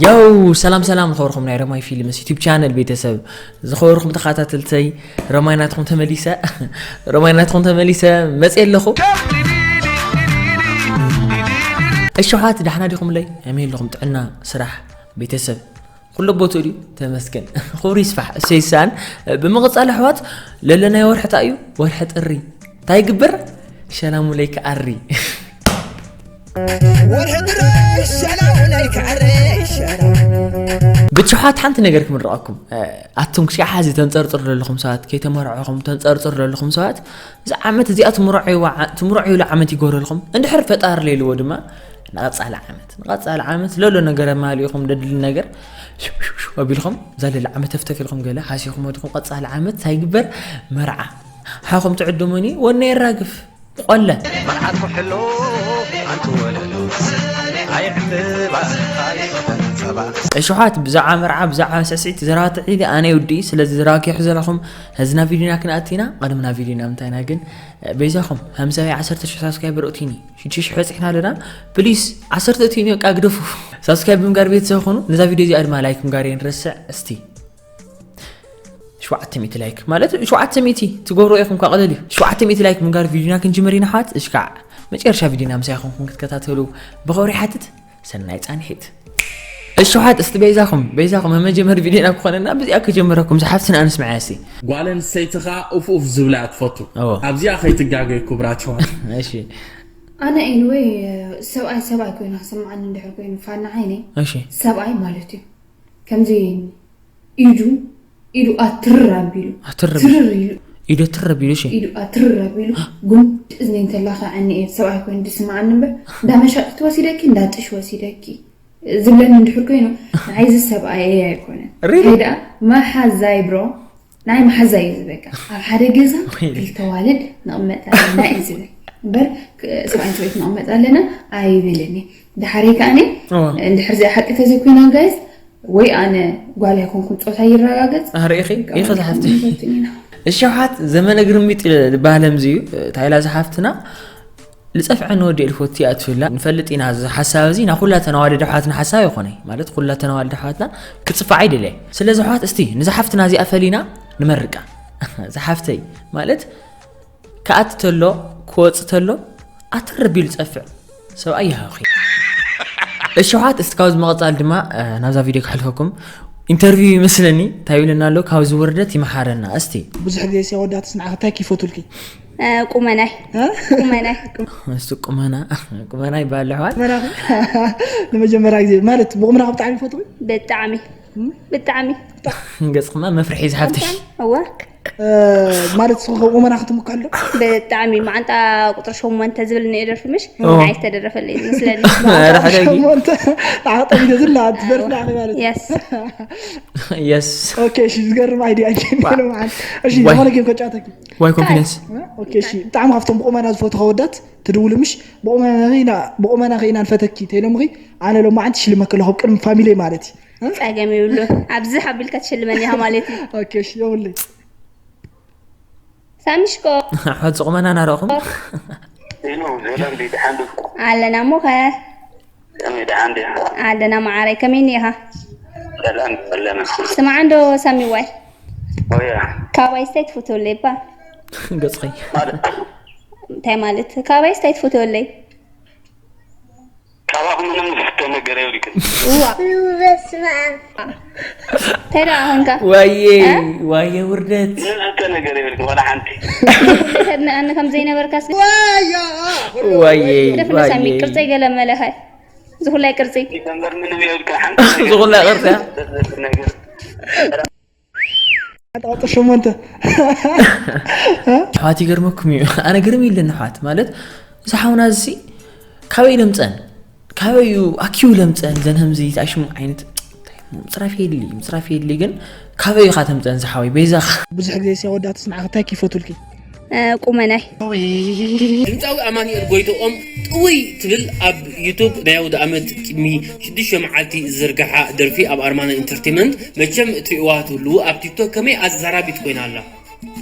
ያው ሰላም ሰላም ዝኸበርኩም ናይ ረማይ ፊልምስ ዩቲብ ቻነል ቤተሰብ፣ ዝኸበርኩም ተኸታተልተይ፣ ረማይ ናትኩም ተመሊሰ ረማይ ናትኩም ተመሊሰ መፅእ ኣለኹ። እሸውሓት ዳሕና ዲኹምለይ? ከመይ ኣለኹም? ጥዕና፣ ስራሕ፣ ቤተሰብ ኩሉ ቦትኡ ድዩ? ተመስገን። ክብሪ ይስፋሕ። እሰይ ሳን ብምቕፃል ኣሕዋት፣ ለለናይ ወርሒ እንታይ እዩ? ወርሒ ጥሪ እንታይ ይግበር? ሸላሙ ለይ ክኣሪ። ወርሒ ጥሪ ሸላሙ ለይ ክኣሪ። ብትሽሓት ሓንቲ ነገር ክምርቐኩም። ኣቱም ክሻ ሓዚ ተንፀርፅሩ ዘለኹም ሰባት፣ ከይተመርዕኹም ተንፀርፅሩ ዘለኹም ሰባት፣ እዚ ዓመት እዚኣ ትምርዕዋ ትምርዕዩሉ ዓመት ይገብረልኹም። እንድሕር ፈጣሪ ለይልዎ ድማ ንቐፃሊ ዓመት ንቐፃሊ ዓመት ለሎ ነገር ኣማሊእኹም ደድሊ ነገር ሽው ሽው ሽው ኣቢልኹም እዛ ለለ ዓመት ተፍተፊልኩም ገለ ሓሲኹም ወዲኹም ቀፃሊ ዓመት እንታይ ይግበር? መርዓ ሓኹም ትዕድሙኒ ወነ የራግፍ ቆለ መርዓት ኩሕሎ ኣንቲ ወለሎ ኣይዕምባ ኣይጸባ እሽሓት ብዛዕባ መርዓ ብዛዕባ ስዕስዒት ዘራትዕ ኢለ ኣነ ውዲ። ስለዚ ዘራኪ ሕዘላኹም ህዝና ቪዲዮና ክንኣቲና ቀድምና ቪዲዮና ምንታይና ግን በይዛኹም ሃምሳ ወይ ዓሰርተ ሽሕ ሳብስክራይበር እቲኒ ሽዱሽተ ሽሕ በፂሕና ኣለና። ፕሊስ ዓሰርተ እቲኒ በቃ ግደፉ። ሳብስክራይብ ብምጋር ቤተሰብ ኹኑ። ነዛ ቪዲዮ እዚኣ ድማ ላይክ ምጋር የንረስዕ እስቲ ሸውዓተ ሚእቲ ላይክ ማለት ሸውዓተ ሚእቲ ትገብሮ ኢኹም ኳ ቀለል እዩ። ሸውዓተ ሚእቲ ላይክ ምጋር ቪዲዮና ክንጅምር ኢና ኣሕዋት። እሽካዕ መጨረሻ ቪዲዮና ምሳይ ኹንኩም ክትከታተሉ ብኸብሪ ሓትት። ሰናይ ፃንሒት። እሽሓት እስቲ በይዛኹም በይዛኹም መመጀመር ቪዲዮና ክኾነና ብዚኣ ክጀምረኩም ዝሓፍትና ኣንስምዐ እስቲ። ጓል ኣንስተይትኻ ኡፍ ኡፍ ዝብላ እያ ትፈቱ። እዎ። ኣብዚኣ ከይትጋገዩ ክቡራት ኣሕዋት። እሺ ኣነ ኤኒወይ ሰብኣይ ሰብኣይ ኮይኑ ክስምዓኒ እንድሕር ኮይኑ ፋና ዓይነይ እሺ ሰብኣይ ማለት እዩ ከምዚ ኢዱ ኢዱ ኣትርር ኣቢሉ ኣትርር ኣቢሉ። ትርር ኢሉ ኢዶ ትር ኣቢሉ እሺ ኢዱ ኣትርር ኣቢሉ ጉንዲ እዝኒ እንተላኸዐኒ እየ ሰብኣይ ኮይኑ ዝስምዓኒ እምበር እንዳ መሻጢት ወሲደኪ እንዳ ጥሽ ወሲደኪ ዝብለኒ እንድሕር ኮይኑ ንዓይዚ ሰብኣይ እየ ኣይኮነን Really? እንታይ ደኣ መሓዛይ ብሮ ናይ መሓዛይ እዩ ዝበካ ኣብ ሓደ ገዛ ወይኔ። ክልተ ዋልድ ንቕመጥ ኣለና እዩ ዝብል እምበር ክ- ሰብኣይን ሰበይትን ንቕመጥ ኣለና ኣይብልን እዩ ድሓረይ ከኣኒ እዋ። እንድሕር እዚኣ ሓቂ ተዘይኮይና ጋይስ ወይ ኣነ ጓል ኣይኮንኩን ፆታ ይረጋገፅ ኣርእኺ ኢኺ ዝሓፍቲ እሸውሓት ዘመነ ግርሚጥ ልባለም ዝዩ ታይላ ዝሓፍትና ልፀፍዐ ንወዲ ልፎቲ ኣትፍላ ንፈልጥ ኢና እዚ ሓሳብ እዚ ና ኩላተን ኣዋልድ ኣሕዋትና ሓሳብ ይኾነ ማለት ኩላተን ኣዋልድ ኣሕዋትና ክፅፋዕ ኣይደለየ ስለዚ ኣሕዋት እስቲ ንዛ ሓፍትና እዚኣ ፈሊና ንመርቃ ዝሓፍተይ ማለት ክኣቲ ተሎ ክወፅ ተሎ ኣትር ቢሉ ፀፍዕ ሰብኣይ ይሃኺ እሸውሓት እስቲ ካብዚ መቐፃል ድማ ናብዛ ቪድዮ ክሕልፈኩም ኢንተርቪው ይመስለኒ እንታይ ይብለና ኣሎ ካብዚ ውርደት ይመሓረና እስቲ ብዙሕ ግዜ ሲወዳትስ ንዓኺ እንታይ ይፈቱልኪ ቁመናይ ቁመናይ እሱ ቁመና ቁመና ይበሃል ኣሕዋት ንመጀመርያ ግዜ ማለት ብቁምናኺ ብጣዕሚ ይፈትዊ ብጣዕሚ ብጣዕሚ ገፅክማ መፍርሒ ዝሓብትሽ እዋ ማለት ንስኺ ከም ቁመና ክትምካ ኣሎ ብጣዕሚ መዓንጣ ቁፅሪ ሸሞንተ ዝብል እኒኦ ደርፊ ምሽ ንዓይ ዝተደረፈለይ ዝመስለኒ ኧረ ሕደጊ ሸሞንተ ዓቕጠ ኢለ ዝላ ትደርፊ ንዓኺ ማለት እዩ የስ የስ ኦኬ እሺ ዝገርም ኣይዲያ እንጂ ማለት እሺ ዋይ። ዝኾነ ጌም ከጫወተኪ ዋይ ኮንፊደንስ ኦኬ እሺ ብጣዕሚ ካብቶም ብቁመና ዝፈትኹ ወዳት ትድውሉ ምሽ ብቁመና ኸኢና ብቁመና ኸኢና ንፈተኪ ተይሎምኺ ኣነ ሎማዓንቲ ሽልመኪ ኣለኹ ኣብ ቅድሚ ፋሚለይ ማለት እዩ ፀገም ይብሉ ኣብዚ ሓቢልካ ትሽልመኒ ኢኻ ማለት እዩ ኦኬ እሺ የብለይ ሳሚሽኮ ኣሕዋት ዝቑመና ናረኹም ሄሎ ሄሎ እንዴ ደሓን ዶ ኣለና እሞ ከ ከመይ ደሓን ዲኻ ኣለና መዓረይ ከመይ እኒኢኻ ሰላም ኣለና ስማዓ እንዶ ሳሚዋይ ኦያ ካባይ ስታይ ትፈትወለይ እባ ገፅኺ ማለት እንታይ ማለት ካባይ ስታይ ትፈትወለይ ካባኹም ምንም ዝፍቶ ነገር የብልክን። እንታይ ደኣ ኾንካ? ዋየ ዋየ ውርደት። ምንም ዝፍቶ ነገር የብልክን ዋላ ሓንቲ። ተድንቐኒ ከም ዘይነበርካስ ዋየ ደፍነ ሳሚ ዋየ ቅርጸይ ገለ መለኸ ዝኹላይ ቅርጺ ዲሰምበር ምንም የብልክን ሓንቲ ነገር። ዝኹላ ቅርጺ እያ። ዝፍቶ ነገር። ኣጣወጠ ሸሞንተ ኣሕዋት ይገርመኩም እዩ ኣነ ግርም ኢለኒ ኣሕዋት ማለት እዚ ሓውና እዚ ካበይ ለምፀን ካበይ እዩ ኣኪቡ ለምፀን ዘን ከምዚ ታሽሙ ዓይነት ምፅራፍ የድሊ ምፅራፍ የድሊ ግን ካበይ ኢኻ ተምፀን ዝሓወይ በይዛኻ ብዙሕ ግዜ ሲወዳትስ ንዓኺ እንታይ ይፈቱልኪ ቁመናይ ድምፃዊ ኣማኑኤል ጎይትኦም ጥውይ ትብል ኣብ ዩቱብ ናይ ኣውደ ኣመት ቅድሚ ሽዱሽተ መዓልቲ ዝዝርግሓ ደርፊ ኣብ ኣርማና ኢንተርቴመንት መቸም እትሪእዋ ትህልዉ ኣብ ቲክቶክ ከመይ ኣዛራቢት ኮይና ኣላ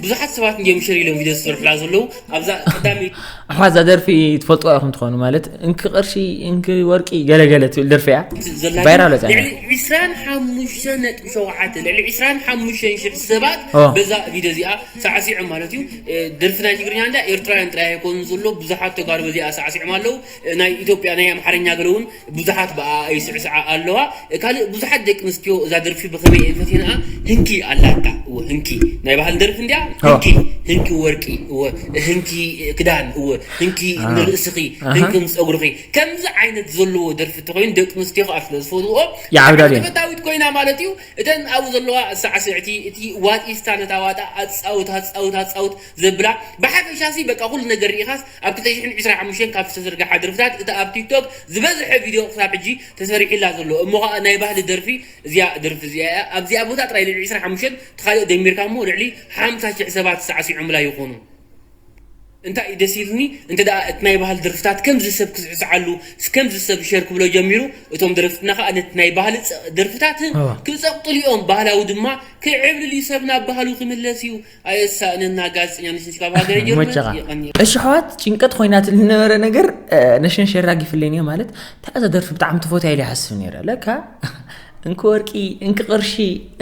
ብዙሓት ሰባት እዮም ሸር ኢሎም ቪድዮ ዝሰርሑላ ዘለዉ። ኣብዛ ቀዳመይቲ ኣሕዋት፣ እዛ ደርፊ ትፈልጥዋ ኢኹም ትኾኑ። ማለት፣ እንኪ ቅርሺ፣ እንኪ ወርቂ፣ ገለገለ ትብል ደርፊ እያ። ዘላ ቫይራል ወፅያ። ልዕሊ ዕስራን ሓሙሽተን ነጥቢ ሸውዓተ፣ ልዕሊ ዕስራን ሓሙሽተን ሽሕ ሰባት ኦ። በዛ ቪድዮ እዚኣ ሳዕሲዖም ማለት እዩ። እ፣ ደርፊ ናይ ትግርኛ እንዳ ኤርትራውያን ጥራይ ኣይኮኑን ዘሎ፣ ብዙሓት ተጋሩ በዚኣ ሳዕሲዖም ኣለዉ። እ፣ ናይ ኢትዮጵያ ናይ ኣምሓርኛ ገለ እውን ብዙሓት ብኣ ይስዕስዓ ኣለዋ። እ፣ ካልእ ብዙሓት ደቂ ኣንስትዮ እዛ ደርፊ ብኸመይ እየን ፈቲነኣ? ህንኪ ኣላታ። እወ፣ ህንኪ ናይ ባህሊ ደርፊ እንዲያ። ኦ። ህንኪ፣ ህንኪ ወርቂ፣ እወ፣ ህንኪ ክዳን፣ እወ፣ ህንኪ አ። ንርእስኺ፣ ኣሃ። ህንኪ ምስ ጸጉርኺ፣ ከምዚ ዓይነት ዘለዎ ደርፊ እንተኾይኑ ደቂ ኣንስትዮ ከዓ ስለ ዝፈትዎ ይዓብዳ ብጣዕሚ ድየን? ተፈታዊት ኮይና ማለት እዩ። እተን ኣብኡ ዘለዋ ሳዕስዕቲ፣ እቲ ዋጢስታ ነታ ዋጣ ኣጻውት ኣጻውት ኣጻውት ዘብላ፣ ብሓፈሻ ሲ በቃ ኩሉ ነገር ርኢኻስ ኣብ ክልተ ሽሕን ዕስራን ሓሙሽተን ካብ ዝተዘርግሓ ደርፍታት እቲ ኣብ ቲክቶክ ዝበዝሐ ቪድዮ ክሳብ ሕጂ ተሰሪሕላ ዘሎ እሞ ከዓ ናይ ባህሊ ደርፊ እዚኣ ደርፊ እዚኣ እያ። ኣብዚኣ ቦታ ጥራይ ልዕሊ ዕስራን ሓሙሽተን፣ እቲ ካልእ ደሚርካ እሞ ልዕሊ ሓምሳ ሽሕ ሰባት ሳዕሲዖምላ ይኾኑ። እንታይ እዩ ደስ ኢልኒ፣ እንተ ደኣ እቲ ናይ ባህሊ ደርፍታት ከምዚ ሰብ ክስዕስዓሉ፣ ከምዚ ሰብ ሸር ክብሎ ጀሚሩ፣ እቶም ደረፍትና ከዓ ነቲ ናይ ባህሊ ጸ-፣ ደርፍታት እዋ። ክጸቕጥሉ እዮም። ባህላዊ ድማ ክዕብልል እዩ፣ ሰብ ናብ ባህሉ ክምለስ እዩ። ኣየሳእነና ጋዜጠኛ ነሽንሽ ካብ ሃገረ ጀርመን መቸኻ። የቐንየ። እሺ ኣሕዋት፣ ጭንቀት ኮይናት ዝነበረ ነገር፣ እ፣ ነሽነሽ የራጊፍለይን እየ። ማለት፣ እታ እዛ ደርፊ ብጣዕሚ ትፈትያ ኢለ ይሓስብ ነይረ። ለካ እንኪ ወርቂ፣ እንኪ ቅርሺ፣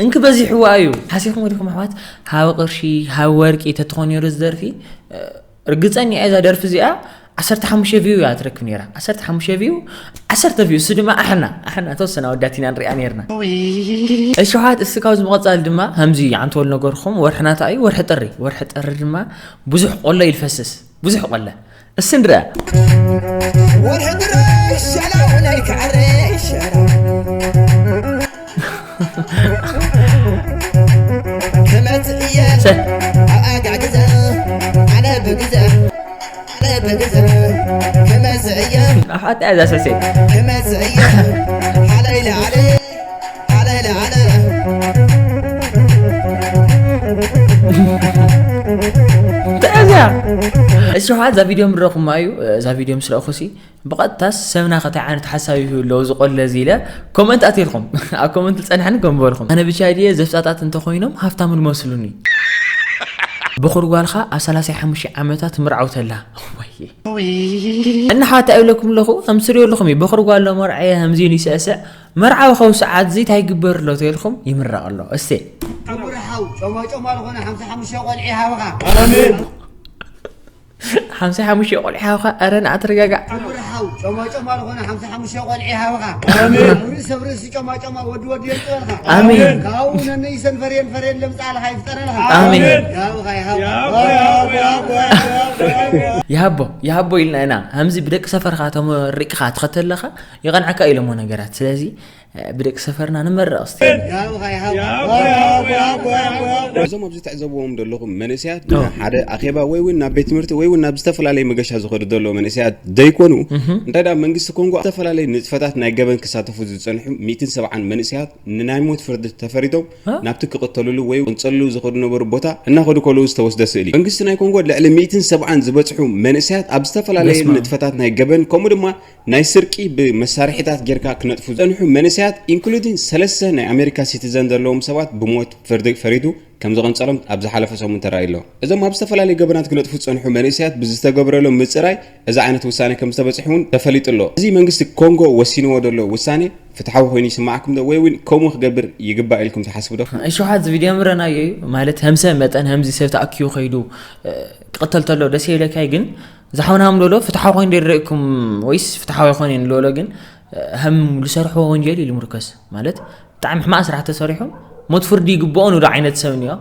እንኪ በዚሕዋ እዩ። ሓሲኹም ዲኹም ኣሕዋት? ሃወ ቅርሺ፣ ሃወ ወርቂ ተትኾን ነይሩ እዚ ደርፊ፣ እ፣ ርግጸኛ እየ እዛ ደርፊ እዚኣ ዓሰርተ ሓሙሽተ ቪው እያ ትረክብ ነይራ። ዓሰርተ ሓሙሽተ ቪው፣ ዓሰርተ ቪው፣ እሱ ድማ ኣሕና፣ ኣሕና ተወሰነ ኣወዳት ኢና ንሪኣ ነይርና። እሺ ኣሕዋት፣ እስቲ ካብዚ ምቕጻል ድማ ከምዚ ዓንተወል ነገርኩም፣ ወርሕና እንታይ እዩ? ወርሒ ጥሪ። ወርሒ ጥሪ ድማ ብዙሕ ቆሎ እዩ ዝፈስስ። ብዙሕ ቆለ። እስቲ ንርኣ። ወርሒ ጥሪ ይሻላል፣ ክዕረ ይሻላል። ክመጽእ እየ ሰ- ኣብ ኣጋ ግዘ፣ ኣነ ብግዘ፣ ኣነ ብግዘ። ክመጽእ እየ፣ ኣሕዋት፣ እዛ ስዕስዒት። ክመጽእ እየ። ሓለይ ለዓለ፣ ሓለይ ለዓለ። እንታይ እያ እዚኣ? እሺ፣ እዛ ቪድዮ ምረኹማ እዩ። እዛ ቪድዮ ምስ ረእኹሲ፣ ብቐጥታስ ሰብና ከታይ ዓይነት ሓሳብ ይህሉ ኣለዉ ዝቖለ እዚ ኢለ ኮመንት ኣትልኩም። ኣብ ኮመንት ዝጸንሐኒ ከም በልኩም። ኣነ ብቻ ድየ ዘፍጻጣት እንተኾይኖም ሃፍታም ዝመስሉኒ። በኹር ጓልኻ ኣብ ሰላሳ ሓሙሽተ ዓመታ ትምርዓው ተላ። ወየ። እና ሓታ ይብለኩም ኣለኹ፣ ከም ስሪዮ ኣለኹም እዩ። በኹር ጓል ሎ መርዓየ፣ ከምዚ ይስዕስዕ። መርዓዊ ኸው ሰዓት እዚ እንታይ ይግበር ኣሎ ተልኩም ይምረቕ ኣሎ። እስቴ። ክቡር ሓው፣ ጮማ ጮማ ዝኾነ ሓምሳ ሓሙሽተ ቆልዒ ሃብኻ። ሓምሳ ሓሙሽተ ቆልዒ ሃብኻ፣ ኧረ ንዓ ተረጋጋዕ። ክቡር ሓው፣ ጮማ ጮማ ዝኾነ ሓምሳ ሓሙሽተ ቆልዒ ሃብኻ። ኣብ ርእሲ ኣብ ርእሲ ጮማ ጮማ ወዲ ወዲ የምፅበልካ። ኣሜን። ካብኡ ነነይ ሰንፈሬን ፈሬን ለምፃልካ ይፍጠረልካ። ኣሜን። ይሃብኻ፣ ይሃብኻ። ይሃቦ፣ ይሃቦ ኢልና ኢና። ከምዚ ብደቂ ሰፈርካ ተመሪቅካ ትኸተለኻ ይቐንዐካ ኢሎሞ ነገራት። ስለዚ፣ እ፣ ብደቂ ሰፈርና ንመረቕ እስቲ። ይሃብኻ፣ ይሃብኻ። እዞም ኣብዚ ትዕዘብዎም ዘለኹም መንእሰያት ናብ ሓደ ኣኼባ ወይ እውን ናብ ቤት ትምህርቲ ወይ እውን ናብ ዝተፈላለዩ መገሻ ዝኸዱ ዘለዉ መንእሰያት ዘይኮኑ፣ እንታይ ደኣ መንግስቲ ኮንጎ ኣብ ዝተፈላለዩ ንጥፈታት ናይ ገበን ክሳተፉ ዝጸንሑ ሚእትን ሰብዓን መንእሰያት ንናይ ሞት ፍርዲ ተፈሪዶም እ? ናብቲ ክቕተሉሉ ወይ ቅንጸሉሉ ዝኸዱ ነበሩ ቦታ እናኸዱ ከለዉ ዝተወስደ ስእሊ እዩ። መንግስቲ ናይ ኮንጎ ልዕሊ ሚእትን ሰብዓን ዝበጽሑ መንእሰያት ኣብ ዝተፈላለዩ በስመ ኣብ። ንጥፈታት ናይ ገበን ከምኡ ድማ ናይ ስርቂ ብመሳርሒታት ጌርካ ክነጥፉ ዝጸንሑ መንእሰያት ኢንክሉዲን ሰለስተ ናይ ኣሜሪካ ሲቲዘን ዘለዎም ሰባት ብሞት ፍርዲ ፈሪዱ ከም ዝቐንጸሎም ኣብ ዝሓለፈ ሰሙን ተራእዩ ኣሎ። እዞም ኣብ ዝተፈላለዩ ገበናት ክነጥፉ ዝጸንሑ መንእሰያት ብዝተገብረሎም ምጽራይ እዚ ዓይነት ውሳኔ ከም ዝተበጽሐ እውን ተፈሊጡ ኣሎ። እዚ መንግስቲ ኮንጎ ወሲንዎ ዘሎ ውሳኔ ፍትሓዊ ኮይኑ ይስማዓኩም ዶ ወይ እውን ከምኡ ክገብር ይግባእ ኢልኩም ትሓስቡ ዶ? እሺ፣ እዚ ቪድዮ ምረናዮ እዩ። ማለት፣ ከም ሰብ መጠን ከምዚ ሰብ ተኣኪቡ ከይዱ፣ እ፣ ክቕተል ተሎ ደስ ይብለካ እዩ፣ ግን ዝሓውና ምሎሎ ፍትሓዊ ኮይኑ ይረእኩም ወይስ ፍትሓዊ ኣይኮነን ዝሎሎ ግን፣ እ፣ ከም ዝሰርሕዎ ወንጀል እዩ ዝምርከስ። ማለት፣ ብጣዕሚ ሕማቕ ስራሕ ተሰሪሑ ሞት ፍርዲ ይግብኦ ንዶ ዓይነት ሰብ እኒኦ።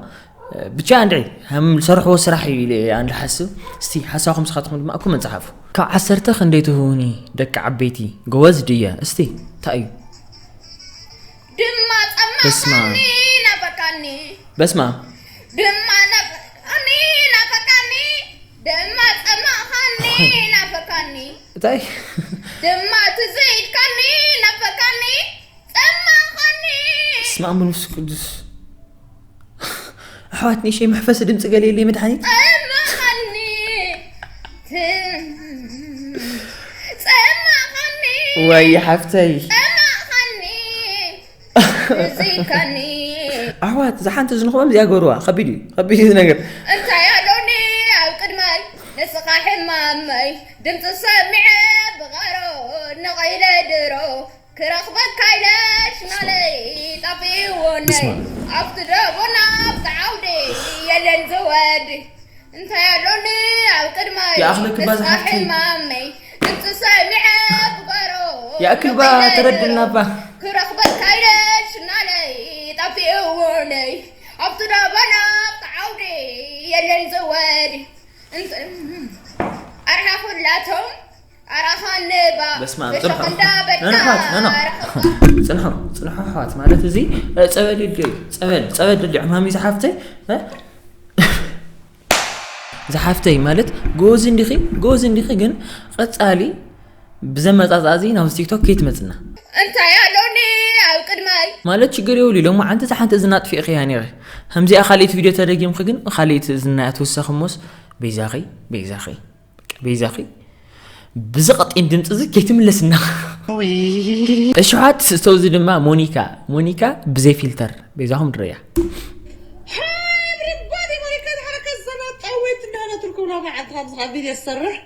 እ፣ ብቻ እንድዒ ከም ዝሰርሕዎ ስራሕ እዩ ኢለ እየ ኣነ ዝሓስብ። እስቲ ሓሳብኩም ንስኻትኩም ድማ ኣብ ኮመንት ጸሓፉ። ካብ ዓሰርተ ክንደይ ትህቡኒ ደቂ ዓበይቲ? ጎበዝ ድየ? እስቲ እንታይ እዩ? ድማ በስመ ኣብ። ጸማኻኒ ናፈካኒ በስመ ኣብ። ድማ ናፈካኒ ናፈካኒ ድማ ጸማኻኒ ናፈካኒ እንታይ? ድማ ትዘይድካኒ ናፈካኒ ጸማኻኒ በስመ ኣብ መንፈስ ቅዱስ። ኣሕዋት፣ ንእሽተይ መሕፈሲ ድምፂ ገለ የለይ መድሓኒት? ጸማኻኒ ጸማኻኒ ወይ ሓፍተይ። ጸማኻኒ ትዝይካኒ ኣሕዋት ዝሓንቲ ዝንኽቦም እዚኣ ገርዋ ከቢድ እዩ ከቢድ እዩ ነገር እንታይ ኣሎኒ ኣብ ቅድመይ ንስኻ ሕማመይ ድምፂ ሰሚዐ ብቐሮ ነቐይለ ድሮ ክረኽበካ ኢለ ሽናለይ ጠፊእዎነይ ኣብቲ ደቦና ኣብቲ ዓውዲ የለን ዝወድ እንታይ ኣሎኒ ኣብ ቅድመይ ይኣኽለኪ እባ ዝሓፍተይ። ሕማመይ ድምፂ ሰሚዐ ብቐሮ ይኣክል እባ ተረድእና እባ። ክረኽበካ ኢለ ሽናለይ ጠፊእዎነይ ኣብቲ ደቦና ኣብቲ ዓውዲ የለን ዝወድ እንተ- ኣርሓ ኩላቶም ኣራኻ ንባ በስመ ኣብ ብሸኽ ጽንሑ እንዳበድካ ነንሓት ነና ኣራኻ ጽንሑ ጽንሑ ኣሕዋት ማለት እዚ እ፣ ጸበል ይድልዮ እዩ ጸበል ጸበል ድልዮ ሕማም እዩ ዝሓፍተይ እ? ዝሓፍተይ ማለት ጎዚ እንዲኺ ጎዚ እንዲኺ ግን ቀጻሊ ብዘመጻጽኣ እዚ ናብዚ ቲክቶክ ከይትመጽና እንታይ ኣሎኒ ኣብ ቅድመይ ማለት ችግር የብሉ ኢሎም ዓንቲ ሓንቲ እዝና ኣጥፊእኽያ ነይረ ከምዚኣ ካልእቲ ቪድዮ ተደጊምኺ ግን ካልእቲ እዝና እያ ትውሰኺ እሞስ በይዛኺ በይዛኺ በቃ በይዛኺ ብዝቐጢን ድምፂ እዚ ከይትምለስና እሽሓት ስእስተውዚ ድማ ሞኒካ ሞኒካ ብዘይ ፊልተር በይዛኹም ድረያ Everybody, Monica, ተሓረከ ዘና ጠወት እንዳበለትልኩም ሎሚ ዓዲ ካብ ዝሓ ቪድዮ ዝሰርሕ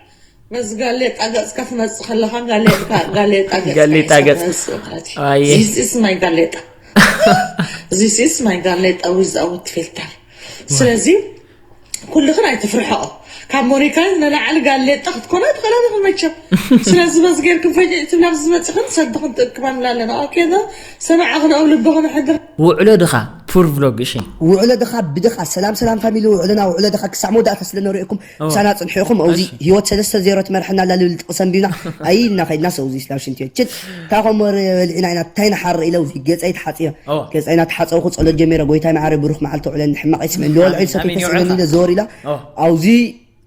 በዚ ጋሌጣ ገፅካ ትመፅእ ከለኻ ጋሌጣ ጋሌጣ ገፅካ ጋሌጣ ሒዝካ ገፅ። ትመፅእ ማለት እዩ። ኣየ። This is my ጋሌጣ This is my ጋሌጣ without filter ስለዚ ኩልኽን ኣይትፍርሕኦ ካብ ሞኒካ ንላዕሊ ጋሌጣ ክትኮና ትኽእላ ኢኽን መቸም ስለዚ በዚ ጌርክን ፈጅእ ትብላ ኣብዚ መፅኽን ሰድኽን ትእክባ ንብላ ኣለና ኦኬ ዶ ሰማዕኽን ኣብ ልብኽን ሕድር ውዕሎ ድኻ ፑር ቭሎግ እሺ ውዕሎ ድኻ ብድኻ ሰላም ሰላም ፋሚሊ ውዕሎና ውዕሎ ድኻ ክሳዕ መወዳእታ ስለ ነሪእኩም ምሳና ፅንሑ ኢኹም ኣብዚ ህይወት ሰለስተ ዜሮ ትመርሐና ኣላ ልብል ጥቕሰ ኣንቢብና ኣይልና ከይድና ሰው እዚ ስላብ ሽንቲ ቤት ችት እንታይ ከም ወረ በሊዕና ኢና እንታይ ንሓርእ ኢለ እዚ ገፀይ ተሓፂበ ኦ። ገፀይ እናተሓፀብኩ ፀሎት ጀሚረ ጎይታይ ማዕረ ብሩኽ መዓልቲ ውዕለኒ ሕማቕ ይስምዕኒ ልወልዐ ኣሜን፣ ሰተይተ ኣሜን፣ ስእለኒ ይውዕልካ። ኢለ ዘወር ኢላ ኦ። ኣብዚ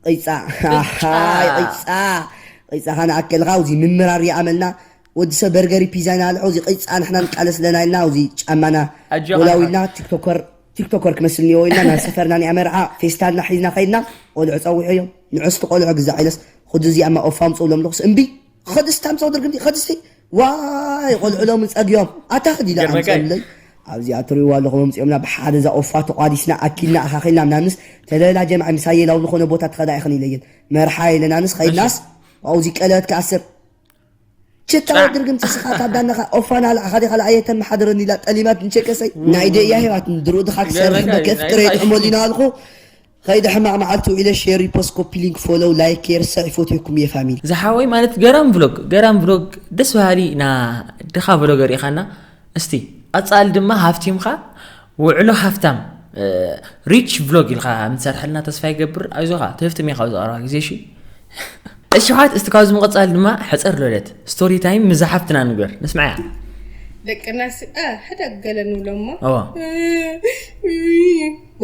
ቂፃ ሃሃይ ቂፃ ቂፃኻ ንኣከልኻ እዚ ምምራር ይኣመልና ወዲ ሰብ በርገሪ ፒዛ ኢና ልዖ እዚ ቂፃ ንሕና ንቃለስ ለና ኢልና እዚ ጫማና ኣጆኻ ወላዊልና ቲክቶከር ቲክቶከር ክመስል እኒኦ ኢልና ናብ ሰፈርና ኒኣ መርዓ ፌስታልና ሒዝና ከይድና ቆልዑ ፀዊዐዮም ንዕስቲ ቆልዑ ግዛዕ ኢለስ ኹዲ እዚኣማ ኦፋ ምፅኡ ሎም ልኹስ እምቢ ኸድስቲ ኣምፀው ድርግምቲ ኸድስቲ ዋይ ቆልዑ ሎም ፀግዮም ኣታ ክዲ ኢላ ገርመካይ። ኣምፀውለይ ኣብዚኣ ትሪእዋ ኣለኹም ኣምፂኦምና ብሓደ እዛ ኦፋ ተቋዲስና ኣኪልና ኣኻኺልና ምናምንስ ተለላ ጀምዓ ምሳየ ላው ዝኾነ ቦታ ትኸዳ ኢኽን ኢለየን መርሓ ኢለናንስ ኸይድናስ ኣብዚ ቀለበት ክኣስር ችታ ድርግም ስስኻት ኣዳነኻ ኦፋና ላዕኻ ዲኻ ላዕየ ተመሓድረኒ ኢላ ጠሊማት ንቸከሰይ ናይ ደያ ሄዋት ንድሩ ድኻ ክሰርሕ ገርመካ እዩ፣ በከፍ ናይ ጥረ ፋሽን። ይጥዕመሉ ኢና ኣልኹ ኸይደ ሕማቕ መዓልቲ ውዒለ ሼር ሪፖስት ኮፒ ሊንክ ፎሎው ላይክ ከይርሳዕ ይፎትየኩም እየ ፋሚሊ ዝሓወይ ማለት ገራም ቭሎግ ገራም ቭሎግ ደስ በሃሊ ና ድኻ ቭሎገር ኢኻና እስቲ ኣጻል ድማ ሃፍቲምካ ውዕሎ ሃፍታም ሪች ቭሎግ ኢልካ ምትሰርሐልና ተስፋ ይገብር ኣይዞኻ ትህፍትም ኢኻ ኣብዚ ቀረባ ግዜ እሺ እሽሓት እስቲ ካብዚ ምቕጻል ድማ ሕፀር ለለት ስቶሪ ታይም ምዛ ሓፍትና ንግበር ንስማዕያ ደቅና ሲ አ ሕደግ ገለ ንብሎሞ እዋ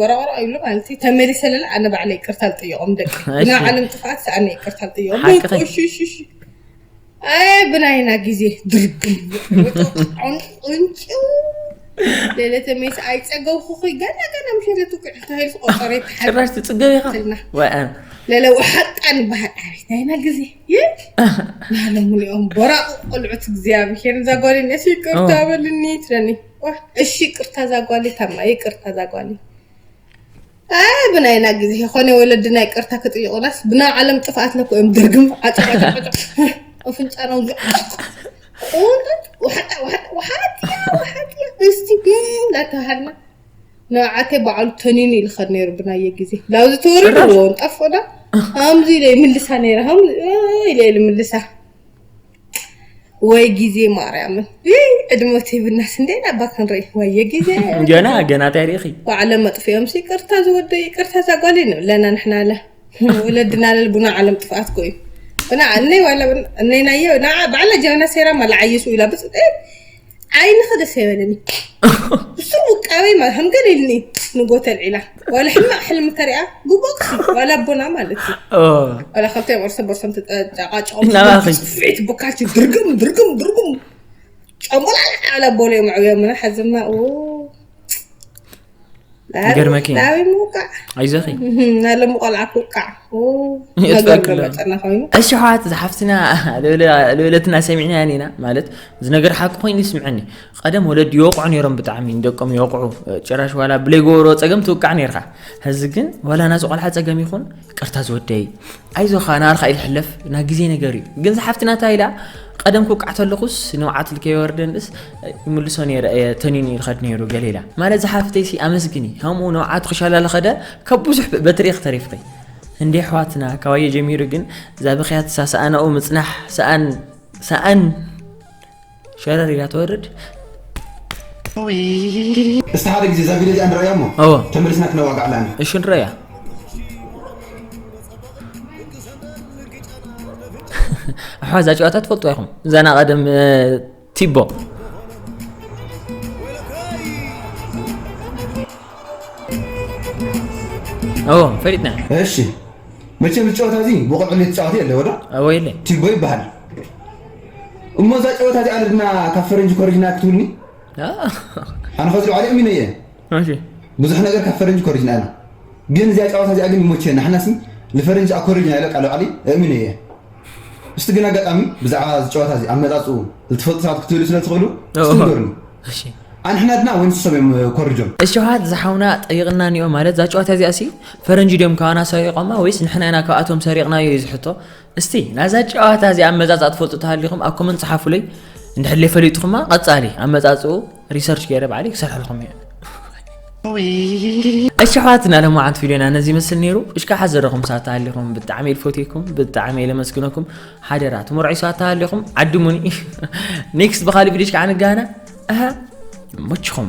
ወራወራ ይብሉ ማለት እዩ ተመሊሰ ለለ ኣነ ባዕለ ይቅርታ ልጥይቆም ደቂ እሺ። ብናይ ዓለም ጥፍኣት ኣነ ይቅርታ ልጥይቆም ሓቅኺ። ቁሽሽሽ ኣይ ብናይና ግዜ ድርግም ቁንጭው ለለ ተመይስ ኣይፀገብኩኺ ገና ገና ምሸለ ትውቅዕ ተባሂሉ ቆፀረ ይተሓል ጭራሽ ትፅገብ ኢኻ ትልና ወአን ለለ ውሓጣ ንበሃል ኣቤት ናይና ግዜ ይ ናሎም እኒኦም ቦራቑ ቆልዑት እግዚኣብሄር እዛ ጓል እኒአስ ይቅርታ ኦ። በልኒ ትለኒ ዋ፣ እሺ ይቅርታ እዛ ጓል ታማ ይቅርታ እዛ ጓል ኣይ ብናይና ግዜ ኾነ ወለድና ይቅርታ ክጥይቁናስ ብናይ ዓለም ጥፍኣት ለኮ እዮም ድርግም ዓጨቃጨቃጨ ኣፍንጫና ውግዕ ቁንጥጥ ውሓጣ ውሓጣ ውሓጥያ ውሓጥያ እስቲ እናተባሃልና ንዓተይ በዓሉ ተኒኑ ይልኸድ ነይሩ ብናየ ግዜ ላብዚ ተወሪድዎ ጠፍኦና ከምዚ ኢለ ይምልሳ ነይረ ከምዚ ኢለ ይምልሳ ወይ ግዜ ማርያምን ይይ፣ ዕድመ ትህብናስ እንዴ ናባ ክንርኢ ወየ ግዜ ገና ገና እንታይ ርኢኺ ባዕለ መጥፍኦም ይቅርታ ዝወደ ይቅርታ ዛጓል ንብለና ንሕና ለ ወለድና ለልቡና ዓለም ጥፍኣት ኮዩ እና እነይ ዋላ እነይናየ ንዓ ባዕለ ጀበና ሴራ ማለ ዓይሱ ኢላ ብፅ ዓይኒ ከደስ ኣይበለኒ ብሱ ውቃበይ ማለት ከም ገለ ኢልኒ ንጎተል ዒላ ዋላ ሕማቅ ሕልሚ ተሪኣ ብቦክሲ ዋላ ኣቦና ማለት እዩ ኦ፣ ዋላ ካብቶም እርስ በርሶም ተጫቃጭቆም ናባኺ። ጽፍዒት ብካልሲ ድርግም ድርግም ድርግም ጨምቡላላ ዓላ ቦሎ እዮም ኣዕብዮምና ሓዝማ ኦ ይገርመኪ። ዳዊ ምውቃዕ ኣይዞኺ። ናለሙ ቆልዓ ክውቃዕ የጥፋክላ። መፀና ኮይኑ እሺ ኣሕዋት፣ ዝሓፍትና ልብለትና ሰሚዕና ኢና። ማለት እዚ ነገር ሓቂ ኮይኑ ይስምዐኒ። ቀደም ወለዲ ይወቕዑ ነይሮም፣ ብጣዕሚ ንደቆም ይወቕዑ። ጭራሽ ዋላ ብለይ ጎበሮ ፀገም ትውቃዕ ነይርካ። ሕዚ ግን ዋላ ናዚ ቆልዓ ፀገም ይኹን ቅርታ ዝወደይ ኣይዞኻ ናርካ ኢልሕለፍ ና ግዜ ነገር እዩ። ግን ዝሓፍትና እንታይ ኢላ፣ ቀደም ክውቃዕ ተለኹስ ንውዓት ልከይወርደንስ ይምልሶ ነይረ እየ ተኒኒ ይኸድ ነይሩ ገለ ኢላ። ማለት ዝሓፍተይሲ ኣመስግኒ፣ ከምኡ ንውዓት ክሻላ ለኸደ ካብ ብዙሕ በትሪ ክተሪፍኺ። እንዴ ኣሕዋትና፣ ካባየ ጀሚሩ ግን እዛ ብኽያት ሳኣናኡ ምጽናሕ ሰኣን ሰኣን ሸረር ኢላ ትወርድ። እስቲ ሓደ ግዜ እዛ ቪድዮ እዚኣ ንረእያ እሞ እዎ። ተመሊስና ክነዋጋዕላ ኢና። እሺ ንረያ። ኣሕዋ እዛ ጨዋታ ትፈልጡ ኢኹም። እዛ ና ቀደም እ፣ ቲቦ ኦ ፈሊጥና። እሺ መቸም እዚ ጨዋታ እዚ ብቆልዑ ተጫወት የለ ወዶ ወይለ ቲቦ ይበሃል። እሞ እዛ ጨዋታ እዚኣ ንድና ካብ ፈረንጂ ኮሪጅና ክትብልኒ ኣነ ከዚ ልዓሊ እሚነ እየ። እሺ ብዙሕ ነገር ካብ ፈረንጂ ኮሪጅና ኢና። ግን እዚኣ ጨዋታ እዚኣ ግን ይሞቸና። ንሕናሲ ንፈረንጂ ኣኮሪጅና ኢለ ቃል ልዓሊ እሚነ እየ። እስቲ ግን ኣጋጣሚ ብዛዕባ እዚ ጨዋታ እዚ ኣመጻጽኡ ዝትፈልጡ ሰባት ክትብሉ ስለ ትኽእሉ እስቲ እዎ። ንገሩኒ። እሺ ኣንሕና ድና ወይ ንሶም እዮም ኮሪጆም? እሸውሃት ዝሓውና ጠይቕና ኒኦ ማለት እዛ ጨዋታ እዚኣ ሲ ፈረንጂ ድዮም ካባና ሰሪቖማ ወይስ ንሕና ኢና ካብኣቶም ሰሪቕናዮ እዩ ዝሕቶ። እስቲ ናዛ ጨዋታ እዚኣ ኣመጻጻ ትፈልጡ ተሃሊኹም ኣብ ኮመንት ጸሓፉለይ። እንድሕር ፈሊጥኹማ ቀጻሊ ኣመጻጽኡ ሪሰርች ገይረ ባዕሊ ክሰርሐልኩም እየ። እሺ ኣሕዋትና ለማዓንት ቪድዮና ነዚ ይመስል ነይሩ። እሽካ ሓዘረኹም ሳት ተሃሊኹም ብጣዕሚ ኢልፈትየኩም ብጣዕሚ ኢለመስግነኩም። ሓደራ ትምርዒ ሳት ተሃሊኹም ዓድሙኒ። ኔክስት ብኻሊ ቪድዮ እሽካ ንጋና። ኣሃ ይመችኹም።